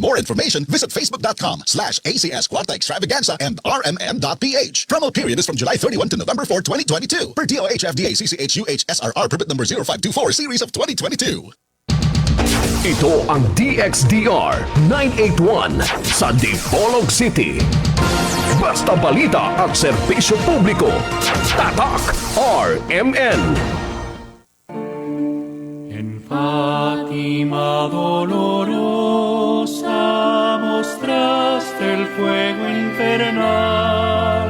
More information, visit facebook.com/ACS Kwarta Extravaganza and rmn.ph. Promo period is from July 31 to November 4, 2022. Per DOH FDA CCH UH SRR permit number 0524 series of 2022. Ito ang DXDR 981 sa Dipolog City. Basta balita at serbisyo publiko. Tatak RMN. En Fátima dolorosa mostraste el fuego infernal,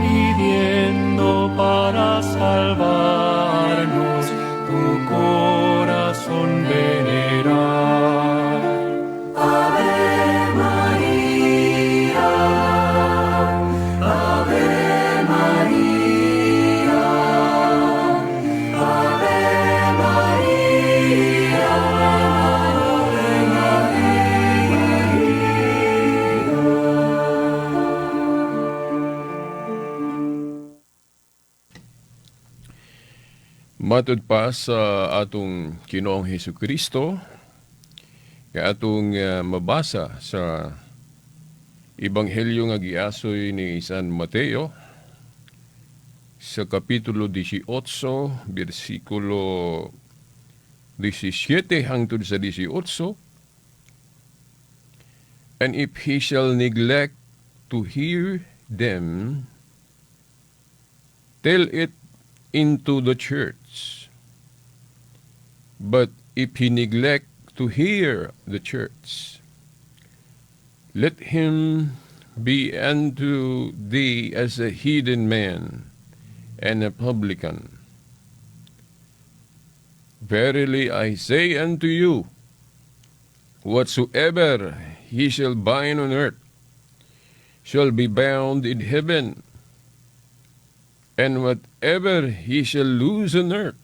pidiendo para salvarnos tu corazón veneral. Ave María, Ave María, Ave María, Ave María. Matud pa sa atong Ginoong Hesus Kristo nga atong mabasa sa Ebanghelyo nga giasoy ni San Mateo sa kapitulo 18 bersikulo 17 hangtod sa 18. "And if he shall neglect to hear them, tell it unto the church. But if he neglect to hear the church, let him be unto thee as a heathen man and a publican. Verily I say unto you, whatsoever he shall bind on earth shall be bound in heaven, and whatever he shall loose on earth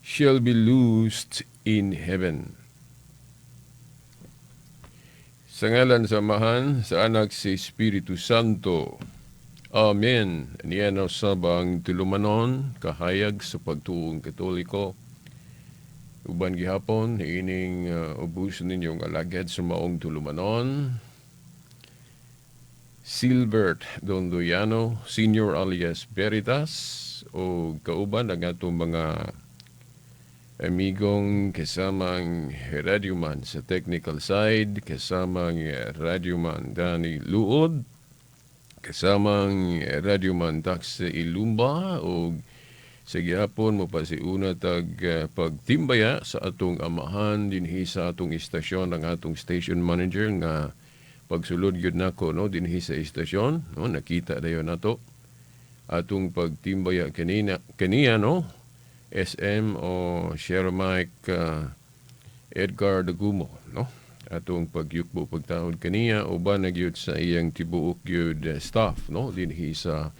shall be loosed in heaven." Sa ngalan sa Amahan, sa Anak, sa Espiritu Santo. Amen. Niya na usab ang tulumanon, kahayag sa pagtuong Katoliko. Uban gihapon, ining ubus ninyong alagad sa maong tulumanon, Silbert Dondoyano, Senior alias Veritas, o kauban ang atong mga amigong kasamang radyoman sa technical side, kasamang radyoman Danny Luod, kasamang radyoman Tax Ilumba, o sa gihapon mo pa si una tag pagtimbaya sa atong amahan dinhi sa atong istasyon, ang atong station manager nga pagsulod gyud nako, no, dinhi sa istasyon, no, nakita dayon nato atong pagtimbaya kanina kaniya, no, SM o Share Mike Edgar Dagumo, no, atong pagyukbo pagtaod kaniya uban na gyud sa iyang tibuok gyud staff, no, dinhi sa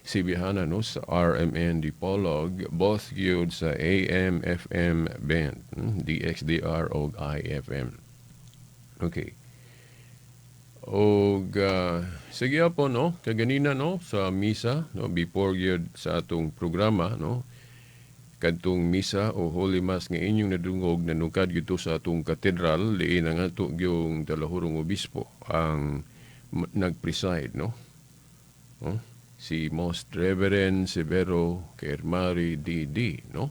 Sibihana, no, sa RMN Dipolog, both gyud sa AM FM band, DXDR og IFM. Okay. Og sige po, no, kaganina, no, sa misa, no, before gyud sa atong programa, no, kadtong misa o Holy Mass nga inyong nadungog nanukad gyud to sa atong katedral diin ang ato gyung talahurong obispo ang nag-preside, no. Oh, si Most Reverend Severo Kermari D.D., no,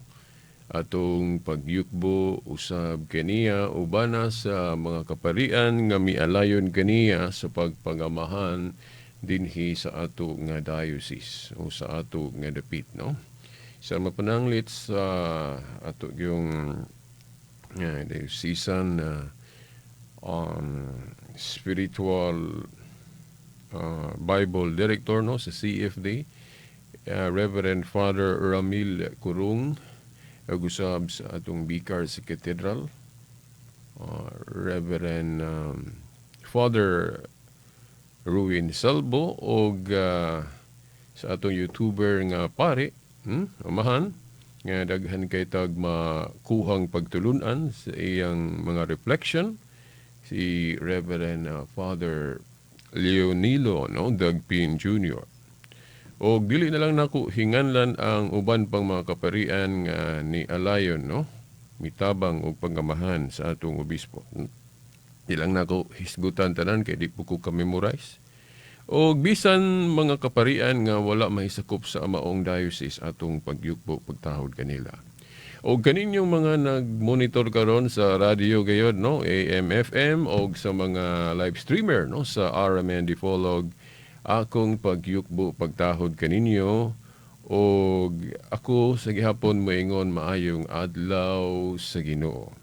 atong pagyukbo usab kaniya ubana sa mga kaparian nga mialayon kaniya sa pagpangamahan dinhi sa ato nga diocese o sa ato nga dapit, no, sa mapananglit sa ato yung diocesan spiritual Bible director, no, sa CFD, Reverend Father Ramil Kurung, ug usab sa atong vicar sa cathedral, Reverend Father Ruin Salvo, og sa atong YouTuber nga pare, amahan nga daghan kay tag makuhang pagtulunan sa iyang mga reflection, si Reverend Father Leonilo, no, Dagpin Jr. O dili na lang nako hinganlan ang uban pang mga kaparian nga ni Alayon, no, mitabang og panggamahan sa atong obispo. Di lang nako hisgutan tanan kay di po ko ka-memorize. O bisan mga kaparian nga wala mahisakop sa maong diocese, atong pagyukbo pagtahod kanila. O kaninyong mga nag-monitor karon sa radio gayod, no, AM, FM, o sa mga live streamer, no, sa RMN Dipolog, akong pagyukbo pagtahod kaninyo o ako sa gihapon moingon maayong adlaw sa Ginoo.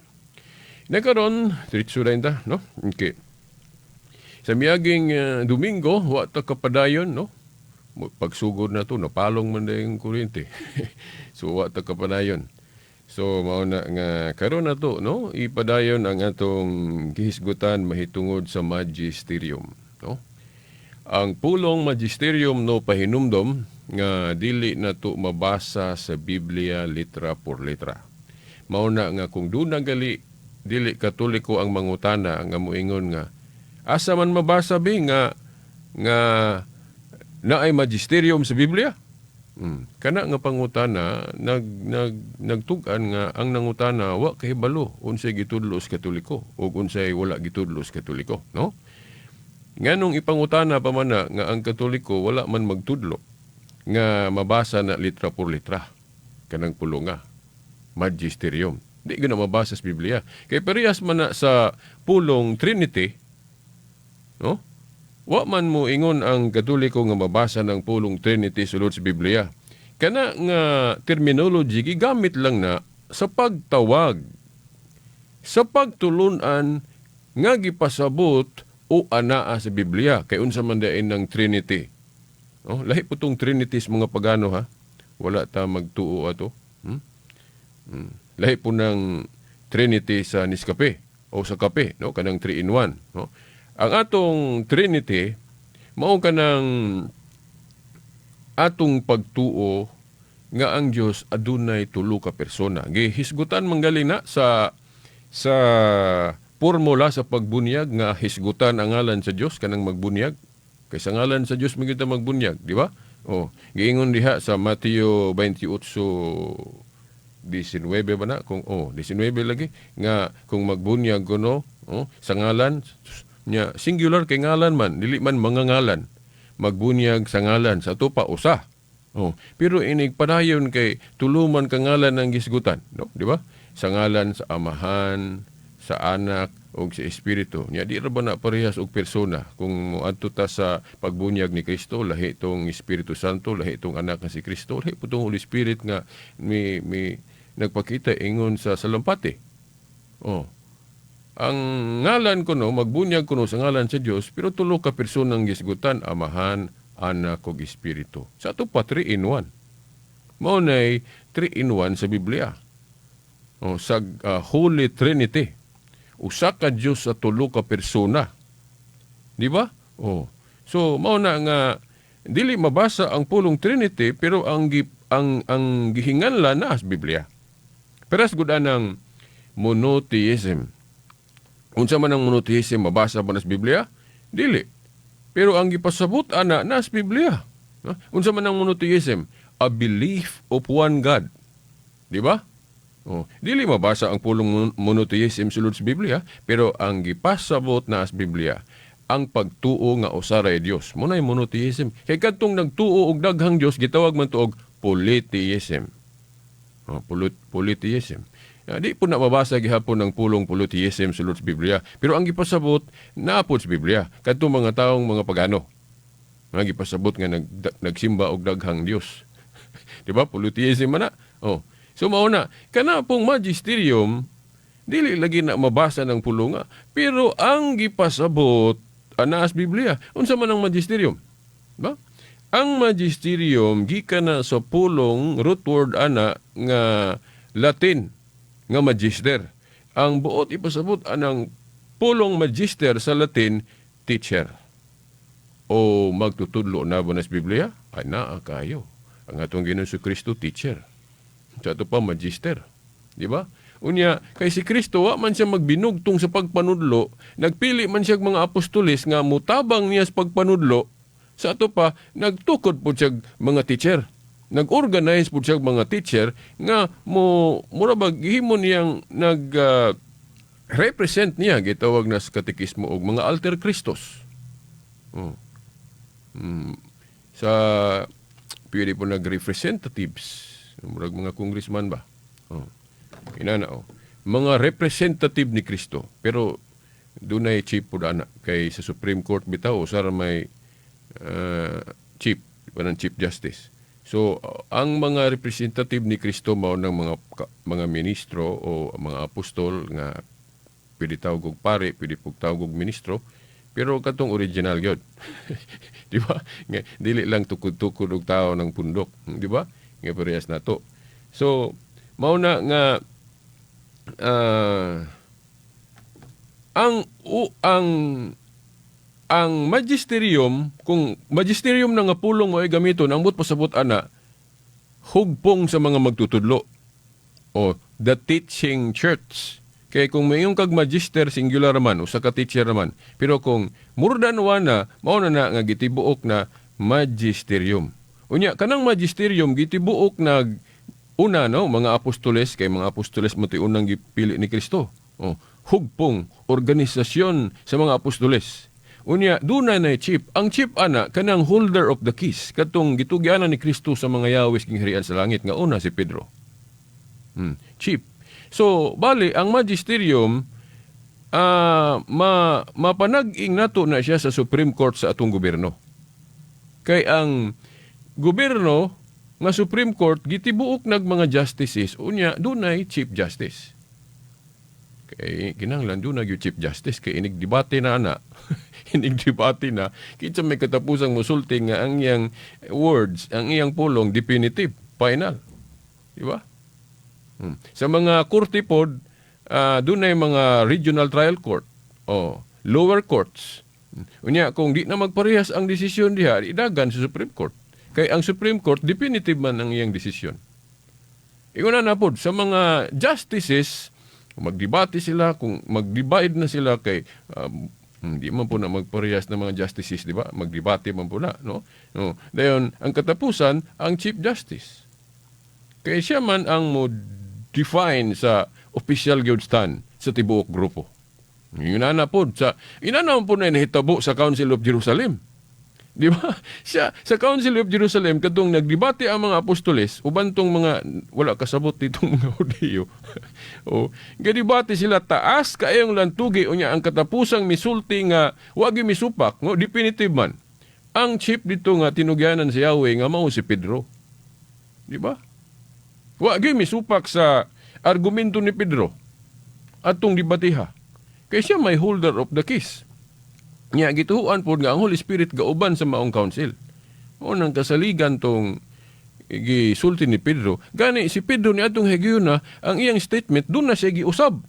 Nakaron, diretso na ta, no? Okay. Sa miaging Domingo, wa ta kapadayon, no? Pagsugod na to, napalong man yung kuryente. So, wa ta kapadayon. So, mao na nga karon na to, no? Ipadayon ang atong gihisgutan mahitungod sa magisterium, no? Ang pulong magisterium, no, pahinumdom nga dili na to mabasa sa Biblia litra por letra. Mao na nga kung duna gali dili Katoliko ang mangutana nga moingon nga asa man mabasa bi nga nga naay magisterium sa Biblia? Kana nga pangutana nag nag nagtug-an nga ang nangutana wa kahibalo unsay gitudlo sa Katoliko ug unsay wala gitudlo sa Katoliko, no? Nganong ipangutana pa man na nga ang Katoliko wala man magtudlo nga mabasa na litra por litra kanang pulonga magisterium? Di gyud na mabasa sa Biblia. Kay parehas man na sa pulong Trinity, no? Wa man mo ingon ang Katoliko nga mabasa ng pulong Trinity sulod sa Biblia. Kana nga terminology gigamit lang na sa pagtawag, sa pagtulunan nga gipasabot o anaa sa Biblia. Kay unsa man diay ng Trinity? Oh, lahi po tong Trinity sa mga pagano, ha. Wala ta magtuo ato. Lahi po ng Trinity sa Nescafe o sa kape, no, kanang 3 in 1, no? Ang atong Trinity mao kanang atong pagtuo nga ang Dios adunay tulo ka persona. Gihisgutan man gali na sa formula sa pagbunyag nga hisgutan ang ngalan sa Dios kanang magbunyag. Kay sa ngalan sa Dios man kita magbunyag, di ba? Oh, giingon diha sa Mateo 28:19 ba na kung, oh, 19 lagi nga kung magbunyag kuno, oh, sa ngalan nya, singular kay ngalan man, dili man mga ngalan, magbunyag sa ngalan sa ato pa usa. Oh, pero inig padayon kay tulo man ka ngalan ang gisgutan, no, di ba? Sa ngalan sa Amahan, sa Anak ug sa Espiritu. Nya di ra ba na parehas og persona? Kung moadto ta sa pagbunyag ni Kristo, lahi tong Espiritu Santo, lahi tong Anak nga si Kristo, lahi po tong Holy Spirit nga mi nagpakita ingon sa salampati. Oh. Ang ngalan kuno, magbunyag kuno sa ngalan sa Dios, pero tulo ka persona ang gisgutan, Amahan, Anak ug Espiritu. Sa ato pa 3 in 1. Mao nay 3 in 1 sa Biblia. Oh, sa Holy Trinity. Usa ka Dios sa tulo ka persona. Di ba? Oh. So mao na nga dili mabasa ang pulong Trinity, pero ang gihinganlan na sa Biblia. Peras gud anang monotheism. Unsa man ang monotheism, mabasa ba na sa Biblia? Dili. Pero ang gipasabot ana na sa Biblia. Ha? Unsa man ang monotheism? A belief of one God. Di ba? Oh, dili mabasa ang pulong monotheism sulod sa Biblia, pero ang gipasabot na sa Biblia ang pagtuo nga usa ra Dios. Mo nay monotheism. Kay kadtong nagtuo og daghang Dios, gitawag man to og polytheism. Oh, polytheism. Ya, di po na mabasa gihapon ang pulong polytheism sulod sa Biblia. Pero ang gipasabot naa pod sa Biblia kadtong mga taong mga pagano nga gipasabot nga nagsimba og daghang Dios. Di ba? Polytheism man na. Oh. So mao na kana pong magisterium, dili lagi na mabasa ng pulunga, pero ang gipasabot ana sa Biblia. Unsa man ang magisterium? Ba? Ang magisterium gikan na sa pulong, root word ana nga Latin nga magister. Ang buot ipasabot anang pulong magister sa Latin, teacher o magtutudlo. Na ba na sa Biblia? Ay, naa kayo. Ang atong Ginoong Kristo, teacher. Sa ato pa magister. Di ba? Unya, kay si Kristo, wa man siya magbinugtong sa pagpanudlo, nagpili man siya og mga apostoles nga mutabang niya sa pagpanudlo. Sa ato pa, nagtukod po siya mga teacher. Nag-organize po siya mga teacher nga mo mura ba gihimo niyang nag represent niya gitawag na sa katekismo og mga alter Christos. Oh. Sa pwede po nag-representatives, murag mga congressman ba? Oh. Inana oh. Mga representative ni Kristo. Pero dunay chief pud ana kay sa Supreme Court bitaw usa ra may chief, parang chief justice. So ang mga representative ni Kristo mao ng mga ministro o mga apostol nga pwede tawag og pare, pwede pug tawag og ministro, pero katong original gyud. Di ba? Nga, dili lang tukod-tukod og tao ng pundok, di ba? Nga parehas nato. So mao na nga ang magisterium, kung magisterium na nga pulong mo ay gamiton, ang buot pasabot ana hugpong sa mga magtutudlo o the teaching church. Kay kung mayong kag magister, singular man, usa ka teacher naman. Pero kung more than one na, mao na na nga gitibuok na magisterium. Unya kanang magisterium gitibuok nag una, no, mga apostoles, kay mga apostoles mo ti unang gipili ni Kristo. Oh, hugpong organisasyon sa mga apostoles. Unya duna na chief. Ang chief ana kanang holder of the keys, katong gitugyanan ni Kristo sa mga yawis gingharian sa langit nga una si Pedro. Chief. So, bali ang magisterium mapanag-ing nato na siya sa Supreme Court sa atong gobyerno. Kay ang gobyerno nga Supreme Court gitibuok nag mga justices, unya dunay Chief Justice. Kay kinahanglan dunay gyud Chief Justice kay inig debate na ana. Inig debate na kinsa may katapusang musulti nga ang iyang words, ang iyang pulong definitive, final. Di ba? Sa mga korte pod, dunay mga regional trial court o lower courts. Unya kung di na magparehas ang desisyon diha, idagan sa Supreme Court. Kay ang Supreme Court definitive man ang iyang desisyon. Ingon na pod sa mga justices, magdebate sila, kung mag-divide na sila kay hindi man po na magparehas ng mga justices, di ba? Magdebate man po na, no? No. Dayon ang katapusan ang Chief Justice. Kay siya man ang mo define sa official gyud stand sa tibuok grupo. Inana po sa inana po na nahitabo sa Council of Jerusalem. Di ba? Siya, sa Council of Jerusalem katong nagdebate ang mga apostoles uban tong mga wala kasabot ditong mga Hudiyo. O gadebate sila taas kaayong lantugi, unya ang katapusang misulti nga wa gyud misupak, no, definitive man. Ang chief dito nga tinugyanan si Yahweh nga mao si Pedro. Di ba? Wa gyud misupak sa argumento ni Pedro atong debateha. Kay siya may holder of the keys. Nya gituohan pod nga ang Holy Spirit gauban sa maong council. Mao nang kasaligan tong gisulti ni Pedro. Gani si Pedro ni atong higayuna ang iyang statement doon na siya giusab.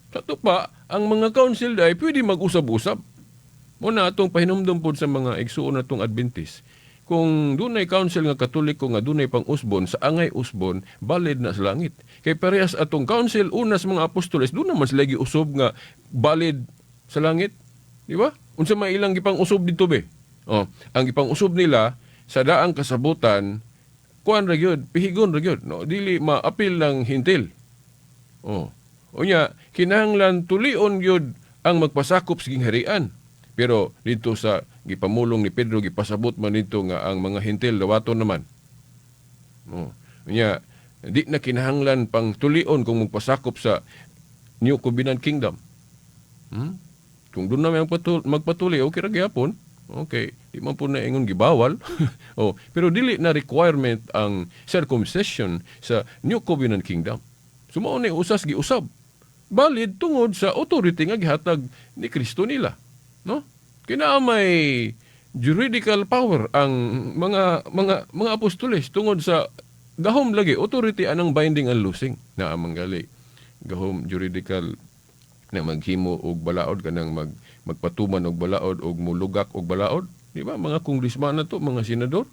Sa to pa, ang mga council ay pwede mag-usab-usab. Mao na atong pahinumdum pod sa mga igsuon natong Adventist. Kung dunay council nga Katoliko nga dunay pang usbon, sa angay usbon, valid na sa langit. Kay parehas atong council una sa mga apostoles, doon naman sila giusob nga valid sa langit. Di ba? Unsa may ilang gipang usob dito be? Oh, ang gipang usob nila sa daang kasabutan, kuan ra gyud, pihigon ra gyud, no? Dili maapil ng hintil. Oh. Unya kinahanglan tulion gyud ang magpasakop sa gingharian. Pero dito sa gipamulong ni Pedro, gipasabot man dito nga ang mga hintil dawaton naman. Oh. Unya di na kinahanglan pang tulion kung magpasakop sa New Covenant Kingdom. Kung doon na may magpatuli, okay ra gyapon. Okay, di man po na ingon gibawal. Oh, pero dili na requirement ang circumcision sa New Covenant Kingdom. So mao ni usas giusab. Valid tungod sa authority nga gihatag ni Kristo nila. No? Kinaa may juridical power ang mga apostoles tungod sa gahom lagi authority anang binding and loosing na amang gali gahom juridical na maghimo og balaod, kanang magpatuman og balaod og mulugak og balaod, di ba? Mga congressman na to, mga senador,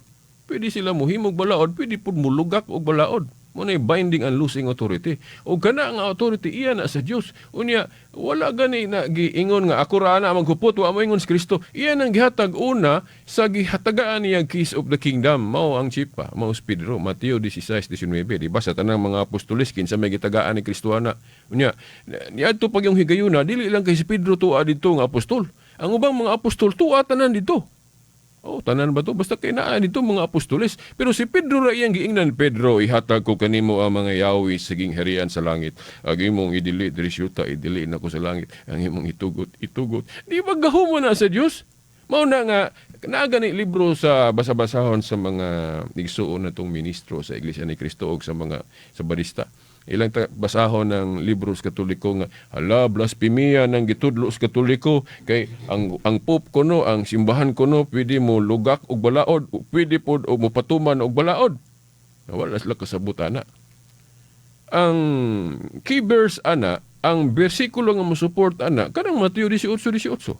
pwede sila mohimo og balaod, pwede pud mulugak og balaod. Mao na binding and loosing authority. O kana nga authority iya na sa Dios. Unya wala gani na giingon nga ako ra ana maghupot, wa mo ingon si Kristo. Iya nang gihatag una sa gihatagaan niya keys of the kingdom. Mao ang chipa, mao si Pedro, Mateo 16:19, di ba? Sa tanang mga apostoles, kinsa may gitagaan ni Kristo ana? Unya niadto pag yung higayuna, dili lang kay si Pedro tuwa didto nga apostol. Ang ubang mga apostol tuwa tanan didto. Oh, tanan ba to? Basta kay naa dito mga apostoles. Pero si Pedro ra iyang giingnan, "Pedro, ihatag ko kanimo ang mga yawi sa gingharian sa langit. Ang imong idili diri sa yuta, idili nako sa langit. Ang imong itugot, itugot." Di ba gahom mo na sa Dios? Mao na nga naa gani libro sa basa-basahon sa mga igsuon na tong ministro sa Iglesia ni Cristo og sa mga Sabadista. Ilang basahon ng libro sa Katoliko nga hala, blasphemia nang gitudlo sa Katoliko kay ang Pope kuno, ang simbahan kuno, pwede mo lugak og balaod, pwede pod og mopatuman og balaod. Wala sila kasabot ana. Ang key verse ana, ang bersikulo nga mo-support ana, kanang Mateo 18:18.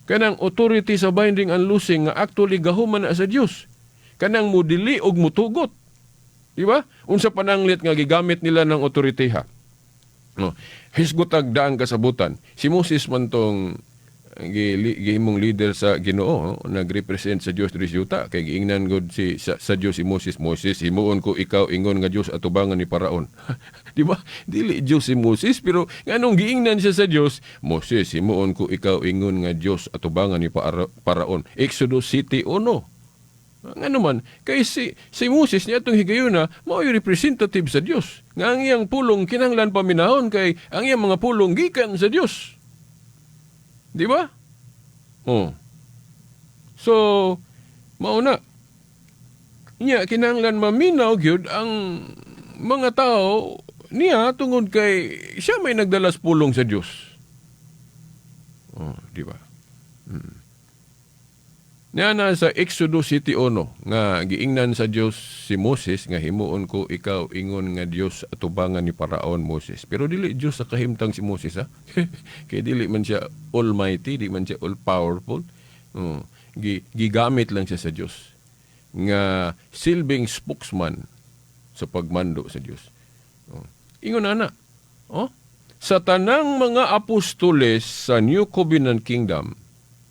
Kanang authority sa binding and loosing nga actually gahuman na sa Dios. Kanang mudili og mutugot. Di ba? Unsa pananglit nga gigamit nila ng authority, ha? No. Hisgot ag daang kasabutan. Si Moses man tong gihimong leader sa Ginoo, no? Nagrepresent sa Dios diri sa yuta kay giingnan gud si sa Dios si Moses, "Moses, himuon ko ikaw ingon nga Dios atubangan ni Paraon." Di ba? Dili Dios si Moses, pero nganong giingnan siya sa Dios, "Moses, himuon ko ikaw ingon nga Dios atubangan ni Paraon." Exodus 7:1. Ngano man, kay si Moses niya itong higayuna, mao yung representative sa Dios. Nga ang iyang pulong kinahanglan paminahon kay ang iyang mga pulong gikan sa Dios. Di ba? Oh. So, mao na. Nya kinahanglan maminaw gyud ang mga tao niya tungod kay siya may nagdalas pulong sa Dios. Oh, di ba? Niya na sa Exodus 7:1 nga giingnan sa Dios si Moses nga himuon ko ikaw ingon nga Dios atubangan ni Paraon, Moses. Pero dili Dios sa kahimtang si Moses, ha. Kay dili man siya almighty, di man siya all powerful. Oh, gigamit lang siya sa Dios nga silbing spokesman sa pagmando sa Dios. Oh. Ingon ana. Oh, sa tanang mga apostoles sa New Covenant Kingdom,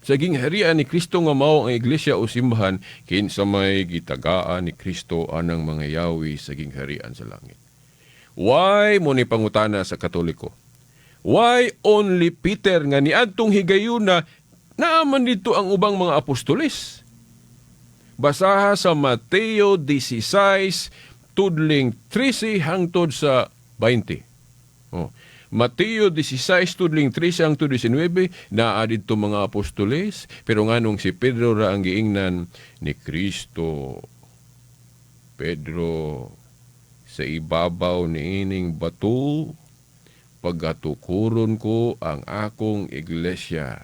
sa gingharian ni Kristo nga mao ang iglesia o simbahan, kinsa may gitagaan ni Kristo anang mga yawi sa gingharian sa langit? Why mo ni pangutana sa Katoliko? Why only Peter nga niadtong higayuna naaman dito ang ubang mga apostoles? Basaha sa Mateo 16 tudling 13 hangtod sa 20. Oh. Mateo 16 tudling 13 hangtod 19, naa didto mga apostoles, pero nganong si Pedro ra ang giingnan ni Kristo? "Pedro, sa ibabaw niining bato pagatukuron ko ang akong iglesia."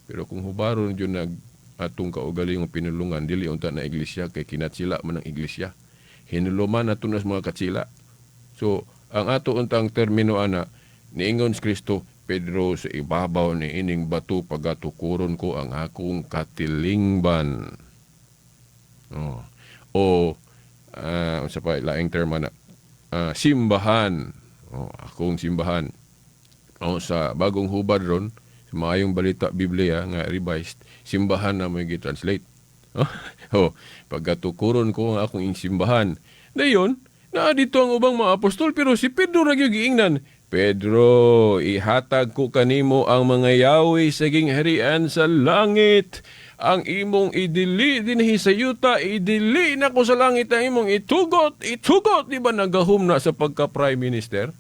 Pero kung hubaron yun nag atong kaugalingong pinulungan, dili unta na iglesia kay kinatsila man ang iglesia. Hinuluman nato nas mga katsila. So, ang ato untang termino ana, niingon si Kristo, "Pedro, sa ibabaw ni ining bato pagatukuron ko ang akong katilingban." Oh. O unsa pa laing term ana? Simbahan. Oh, akong simbahan. Oh, sa bagong hubad ron, sa Maayong Balita Biblia nga revised, simbahan na may gi-translate. Oh, pagkatukuron ko ang akong simbahan. Dayon, naa dito ang ubang mga apostol, pero si Pedro ra gyud giingnan. "Pedro, ihatag ko kanimo ang mga yawi sa gingharian sa langit. Ang imong idili dinhi sa yuta, idili na ko sa langit. Ang imong itugot, itugot." Di ba nagahom na sa pagka prime minister?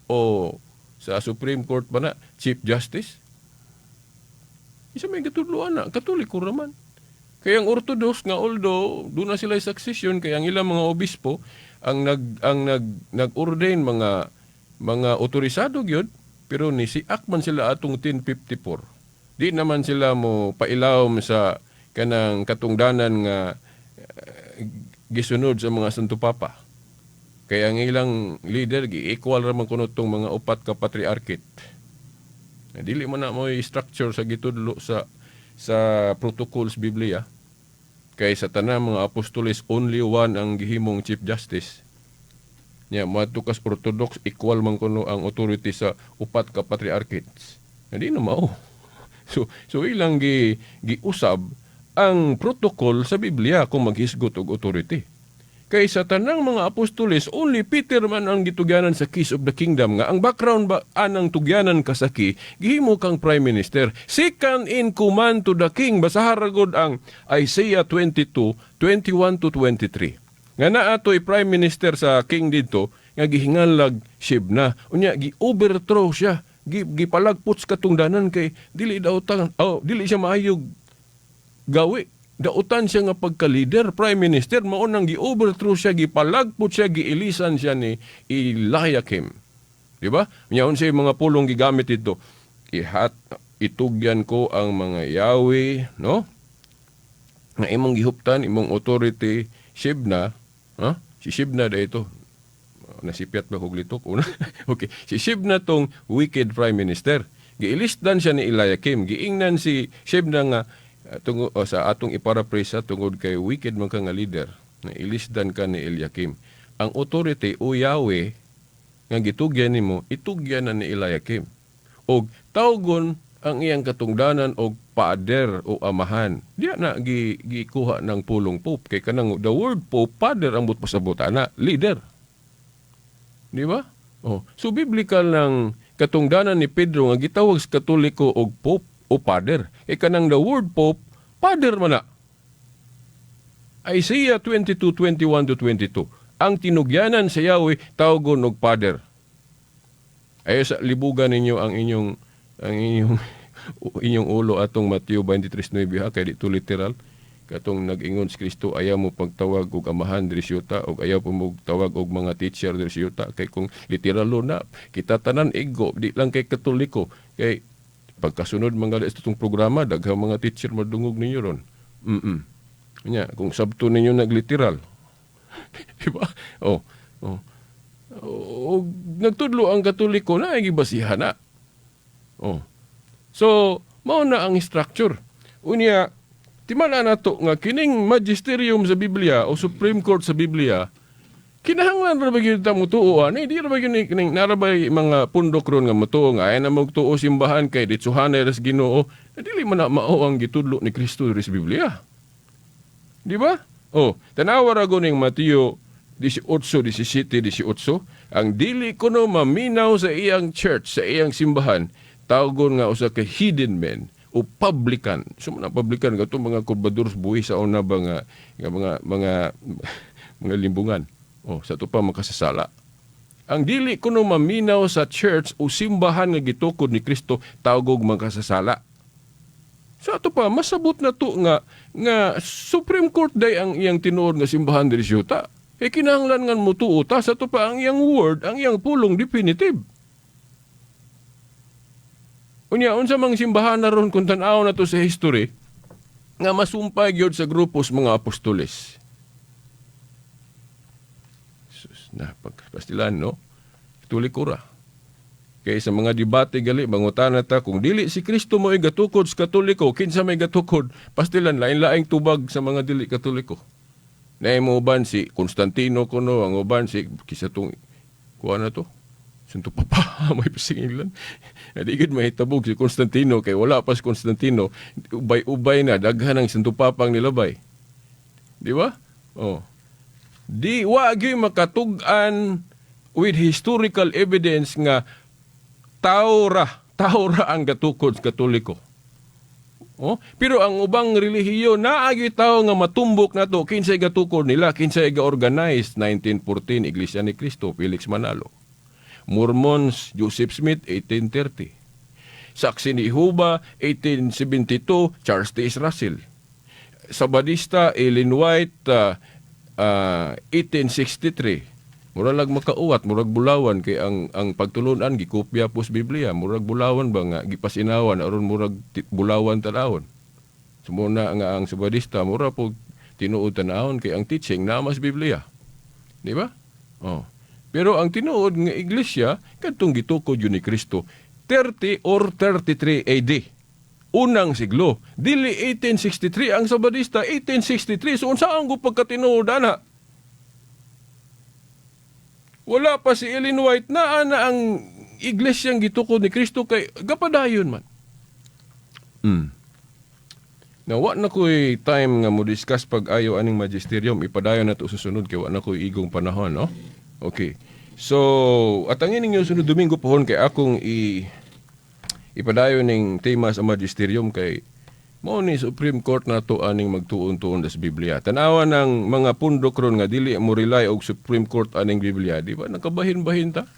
O sa Supreme Court ba na, Chief Justice? Isa may katudloan na, Katoliko raman. Kaya ang Orthodox nga, although doon na sila succession, kaya ang ilang mga obispo ang nag-ordain mga otorisado gyud, pero ni siak man sila atong 1054. Di naman sila mo pailawom sa kanang katungdanan nga gisunod sa mga Santo Papa. Kaya ang ilang leader gi-equal ra man kuno tong mga upat ka patriarchate. Dili man na mo structure sa gitudlo sa protocols Biblia. Kay sa tanang mga apostoles, only one ang gihimong chief justice. Nya moadto kas Orthodox, equal man kuno ang authority sa upat ka patriarchates. Hindi na mao. So ilang gi giusab ang protocol sa Biblia kung maghisgot og authority. Kay sa tanang mga apostoles, only Peter man ang gitugyanan sa keys of the kingdom nga ang background ba anang tugyanan ka sa key, gihimo kang prime minister. Second in command to the king. Basaha ra gud ang Isaiah 22, 21 to 23. Nga naa to'y prime minister sa king didto nga gihinganlag Shebna. Unya gi-overthrow siya. Gipalagpot sa katungdanan kay dili dautan, oh, dili siya maayog gawi. Dautan siya nga pagka-leader, prime minister, mao nang gi-overthrow siya, gipalagpot siya, giilisan siya ni Eliakim. Di ba? Nya unsay mga pulong gigamit dito? Ihat itugyan ko ang mga yawi, no? Nga imong gihuptan, imong authority, Shebna, ha? Si Shebna da ito. Nasipyat ba kog litok? Una. Okay. Si Shebna tong wicked prime minister. Giilisdan siya ni Eliakim. Giingnan si Shebna nga tungo, o, sa atong iparaphrase tungod kay wicked man ka nga leader, na ilisdan ka ni Eliakim. Ang authority o Yahweh nga gitugyan nimo, itugyan na ni Eliakim. Og tawgon ang iyang katungdanan og father o amahan. Diya na gikuha ng pulong pope kay kanang the word pope, father ang pasabot ana, leader. Di ba? Oh, so biblical ng katungdanan ni Pedro nga gitawag sa Katoliko og pope o father. Kay kanang the word pope, father man na. Isaiah 22:21 to 22. Ang tinugyanan sa Yahweh tawgon og father. Ayo sa libugan ninyo ang inyong inyong ulo atong Mateo 23:9 ha, kay dito literal katong nag-ingon si Kristo, ayaw mo pagtawag og amahan diri sa yuta og ayaw po mo tawag og mga teacher diri sa yuta, kay kung literal na kita tanan igo, di lang kay Katoliko, kay pagkasunod mga itong programa, daghang mga teacher madungog ninyo ron. Nya kung sabto ninyo nagliteral, di ba? Oh. O, nagtudlo ang Katoliko na ay gibasihan na. Oh. So, mao na ang structure. Unya, timala nato nga kining magisterium sa Biblia o Supreme Court sa Biblia, kinahanglan ra ba gyud ta motuo ani? Di ra ba gyud kining nara ba mga pundok ron nga motuo nga ay na magtuo simbahan kay ditsuhanay ra sa Ginoo? Dili man na mao ang gitudlo ni Kristo diri sa Biblia. Di ba? Oh, tanawa ra ning Mateo 18, 17, 18, ang dili kuno maminaw sa iyang church, sa iyang simbahan, tawgon nga usa ka heathen men o publican. So mga publican kato mga kurbador sa buwis sa una ba nga mga limbungan. Oh, sa ato pa makasasala. Ang dili kuno maminaw sa church o simbahan nga gitukod ni Kristo, tawgog makasasala. Sa ato pa masabot na to nga Supreme Court day ang iyang tinuod nga simbahan diri sa yuta. E kinahanglan nga motuo ta sa ato pa ang iyang word, ang iyang pulong definitive. Unya, unsa mang simbahan na ron kung tan-aw na to sa history nga masumpay gyud sa grupos mga apostoles? Sus, na pagpastilan, no? Katoliko ra. Kay sa mga debate gali mangutana ta kung dili si Kristo mo gatukod sa Katoliko, kinsa may gatukod? Pastilan lain-laing tubag sa mga dili Katoliko. Naay mo uban si Constantino kuno, ang uban si kisa tong kuha na to. Santo Papa, may pasingilan. Di gid mahitabog si Constantino kay wala pa si Constantino, ubay-ubay na daghan ang Santo Papa ang nilabay. Di ba? Oh. Di wa gyud makatug-an with historical evidence nga tao ra ang gatukod sa Katoliko. Oh, pero ang ubang relihiyon naa gyud tao nga matumbok nato kinsay gatukod nila, kinsay ga-organize. 1914, Iglesia ni Cristo, Felix Manalo. Mormons, Joseph Smith, 1830. Saksi ni Jehovah, 1872, Charles T. Russell. Sabadista, Ellen White, 1863. Murag makauwat, murag bulawan kay ang pagtulunan gikopya po sa Biblia, murag bulawan ba nga gipasinawan aron murag bulawan tan-awon. Sumuna nga ang Sabadista mura po tinuod tan-awon kay ang teaching naa mas Biblia. Di ba? Oh. Pero ang tinuod nga iglesia kadtong gitukod yun ni Kristo 30 or 33 AD. Unang siglo. Dili 1863 ang Sabadista, 1863. So unsa ang pagkatinuod ana? Wala pa si Ellen White na ana ang iglesyang gitukod ni Kristo kay gapadayon man. Na wa na ko'y time nga mo discuss pag ayo aning magisterium, ipadayon na to susunod kay wa na ko'y igong panahon, no? Okay. So, atangin ninyo sunod Domingo pohon kay akong ipadayon ning tema sa magisterium kay mao ni Supreme Court nato aning magtuon-tuon sa Biblia. Tanawa ng mga pundok ron nga dili mo rely og Supreme Court aning Biblia, di ba? Nakabahin-bahin ta.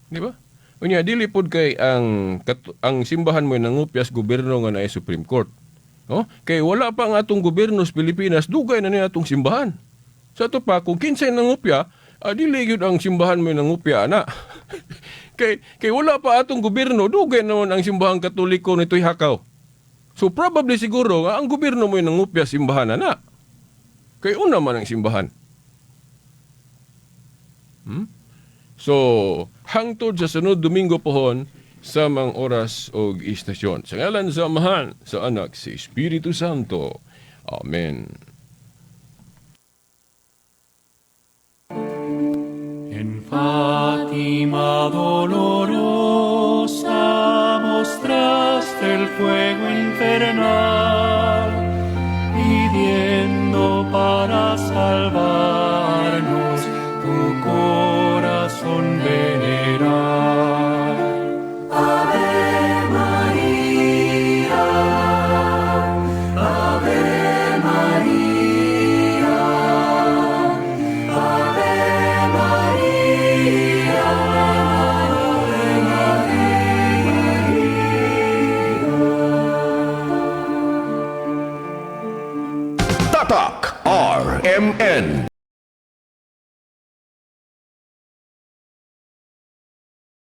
Di ba? Unya dili pod kay ang simbahan mo nangupyas gobyerno nga naay Supreme Court. No? Kay wala pa ang atong gobyerno sa Pilipinas, dugay na niya atong simbahan. Sa ato pa kung kinsay nangupya, dili gyud ang simbahan mo nangupya ana. Kay wala pa atong gobyerno, dugay naman ang simbahang Katoliko nito'y hakaw. So probably siguro nga ang gobyerno mo nangupya simbahan ana. Kay una man ang simbahan. So, hangtod sa sunod Domingo pohon sa mang oras og istasyon. Sa ngalan sa Amahan, sa Anak, sa Espiritu Santo. Amen. En Fátima dolorosa mostraste el fuego infernal, pidiendo para salvarnos tu corazón venerar. Ave María, Ave María, Ave María, Ave María. Tatak RMN.